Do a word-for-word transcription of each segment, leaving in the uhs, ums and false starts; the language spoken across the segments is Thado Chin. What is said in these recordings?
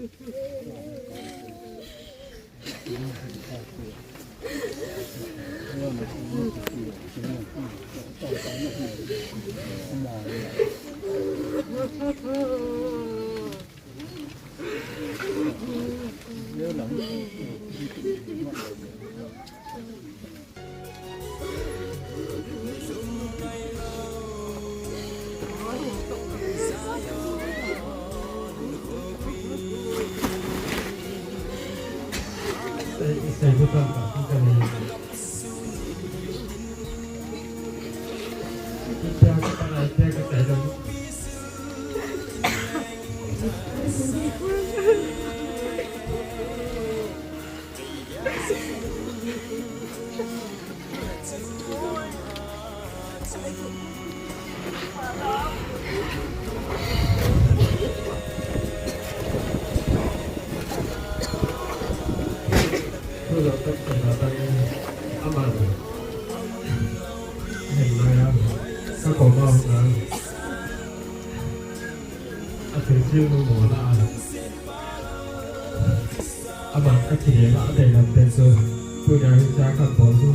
Ama a kile la a dei lam pen chu, tunia hi cha kan bol chu.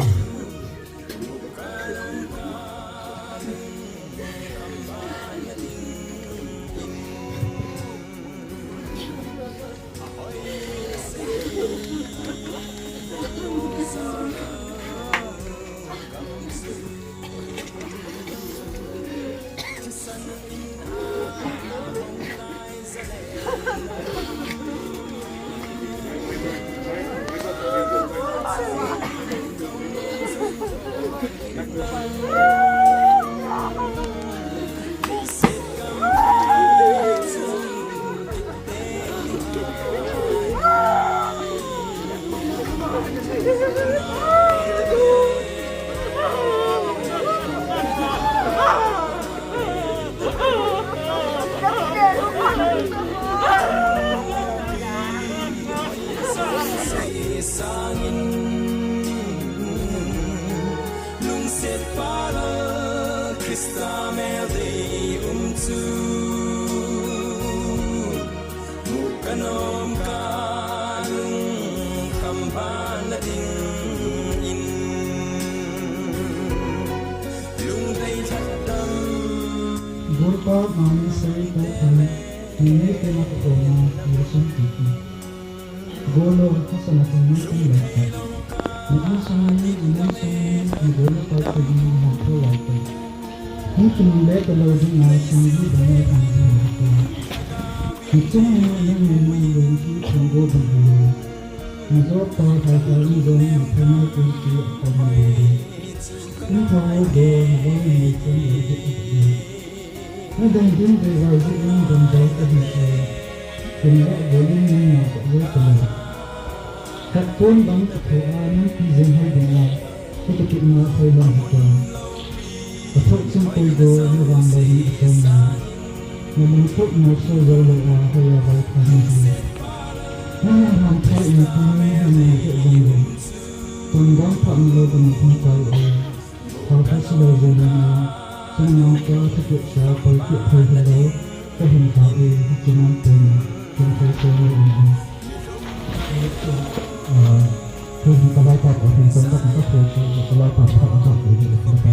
Sangin lungset pala Krista mel dei um chu mu kanom ka lungkham ban na ding in lungdei lhatam. Golpa mani sei ko thai ni ne te na ko na ni sun ti ti. Golo, hasana ko ni ko ni ko. Ni ni sun ni, ni ni sun ni, ni golo pa ko ni ni ko lai ko. Ni ko ni le ko lo ni na sun ni ba ni ko ni ko. Ni sun ni ni ni ni ni ni ko go ba ni. Ni go pa pa ko ni go ni ko ni ko ni ko ni. Ni ko ni go ni ko ni ko ni. Na dang ding dei vai ding in dang dai ka ding ka. Kin la dei in ning na ka dei ka la. Khat kon bang ka thei a nang pi zeng hai ding a. Ka ka kit na khai lang hi ka. Ka thok chim koi do na vang lai ni a kong na. Na mung thok na so zo lo a hai a vai ka ni hi. Na na ham thai na pi ni ha na ka zeng lo. Tun bang pha na lo ka na thong kai a. Hal kha silo jena, sung nang ka thakit sa, poi kit thei hilo, ka hin kha e, hichi nang pun, kin thei thei ni in. Ah, ka hin ka lai pa ko, hin kon ka ka thei thei, ka lai pa pa ka ko, hin ka pa.